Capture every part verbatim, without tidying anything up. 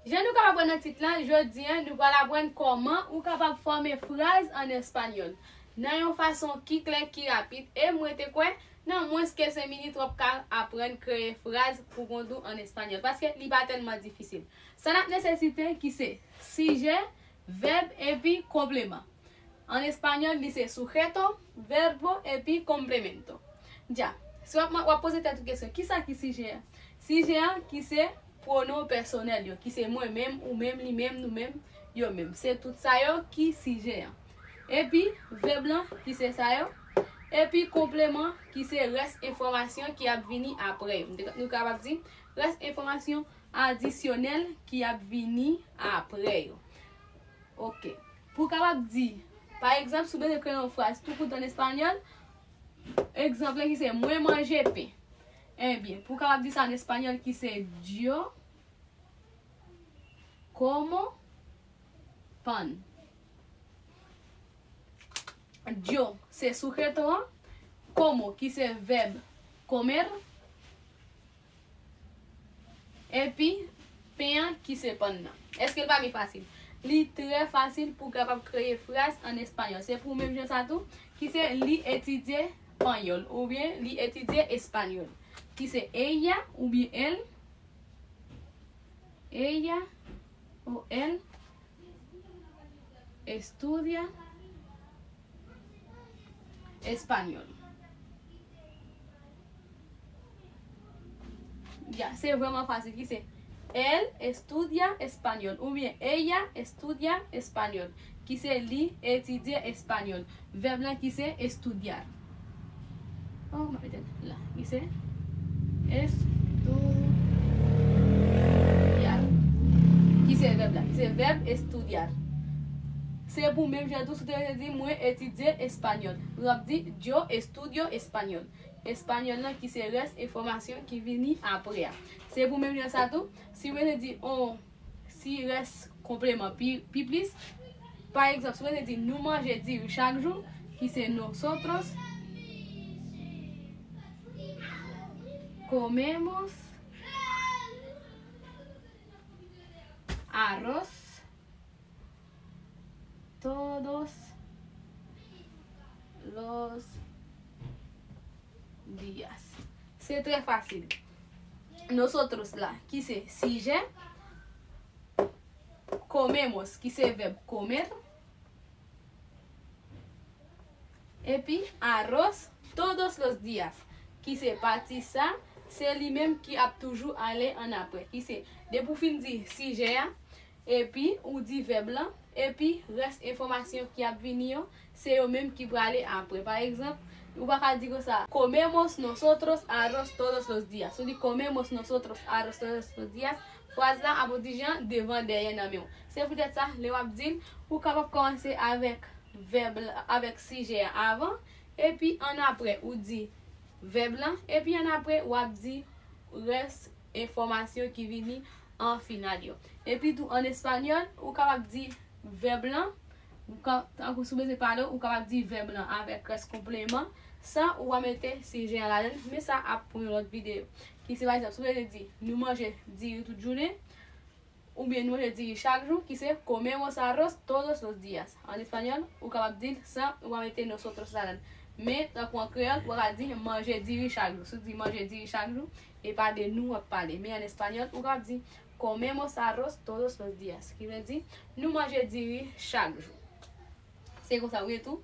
Jan nou kapab wè nan tit lan, jodi a, nou pral aprann kòman ou kapab fòme fraz an espanyòl nan yon fason ki klè, ki rapid, e mwen te kwè, nan mwens ke senk minit, w ap ka aprann kreye fraz pou kont ou an espanyòl, paske li pa tèlman difisil. Sa n ap nesesite ki se sijè, vèb epi konpleman. An espanyòl, li se sujeto, verbo epi complemento. Dja, si w ap, w ap poze tèt ou kesyon, kisa ki sijè a? Sijè a ki se pwonon pèsonèl yo, ki se mwen menm, ou menm, li menm, nou menm, yo menm. Se tout sa yo ki sijè a. Epi, vèb lan, ki se sa yo. Epi, konpleman, ki se rès enfòmasyon ki ap vini apre yo. Nou kapab di, rès enfòmasyon adisyonèl ki ap vini apre yo. Ok. Pou w kapab di, pa egzanp, si w bezwen kreye yon fraz tou kout an espanyòl, egzanp la ki se, mwen manje pen. Ebyen, pou w kapab di sa an espanyòl ki se, yo como pan. Yo se sujeto an, como ki se vèb comer, epi pen an ki se pan nan. Èske l pa byen fasil? Li trè fasil pou w kapab kreye fraz an espanyòl. Se pou menm jan sa tou, ki se li etidye panyòl oubyen li etidye espanyòl. Ki se ella oubyen el, ella o el estudia español. Ya, se vrèman fasil, ki se, él estudia español oubyen ella estudia español, ki se li etidye espanyòl. Vèb lan ki se estudiar. Oh, m ap mete l la. Ki se estudiar. Ki se vèb la. Ki se vèb estudiar. Se pou menm jan tou, si w te di mwen etidye espanyòl. W ap di yo estudio español. Espanyòl lan ki se rès enfòmasyon ki vini apre a. Se pou menm jan sa tou, si w te di on si rès konpleman pi, pi plis. Pa egzanp, si w te di nou manje diri chak jou, ki se nosotros comemos arroz todos los días. Se trè fasil. Nosotros la, ki se sijè, comemos, ki se vèb comer, epi arroz todos los días, ki se pati sa, se li menm ki ap toujou ale annapre, ki se, depi w fin di sijè a, epi ou di vèb lan, epi rès enfòmasyon ki ap vini yo, se yo menm ki prale apre. Pa egzanp, ou pa ka di konsa, comemos nosotros arroz todos los días. Si w di comemos nosotros arroz todos los días, fraz la ap yon ti jan devan dèyè nan men w. Se poutèt sa, lè w ap di l, ou kapab kòmanse avèk vèb la, avèk sijè a avan, epi annapre, ou di vèb lan, epi annapre, w ap di rès enfòmasyon ki vini an final yo. Epi tou, an espanyòl, ou kapab di vèb lan, ou ka, tankou si w bezwen pale, ou kapab di vèb lan avèk rès konpleman, san ou pa mete sijè an ladan l, men sa ap pou yon lòt videyo. Ki se, pa egzanp, si w bezwen di, nou manje diri tout jounen, oubyen nou manje diri chak jou, ki se comemos arroz todos los días. An espanyòl, ou kapab di l san ou pa mete nosotros ladan l. Men, tankou an kreyòl, ou pa ka di manje diri chak jou. Si w di manje diri chak jou, e pa de nou w ap pale. Men an espanyòl, ou kapab di comemos arroz todos los días, ki vle di nou manje diri chak jou. Se konsa, ou ye tou.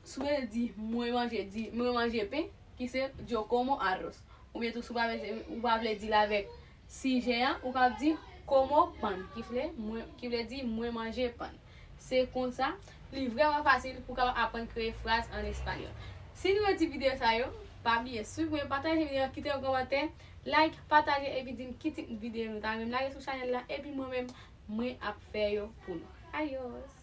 Si w vle di mwen manje di, mwen manje pen, ki se yo como arroz. Oubyen tou, si w pa vle, ou pa vle di l avèk sijè an, ou ka di como pan, ki vle, mwen, ki vle di mwen manje pan. Se konsa, li vrèman fasil pou w kapab aprann kreye fraz an espanyòl. Si nou renmen ti videyo sa yo, pa bliye swiv mwen, pataje videyo an, kite yon kòmantè, like, pataje epi di m ki tip videyo nou ta renmen lage sou chanèl la, epi mwen menm, mwen ap fè yo pou nou. Adios!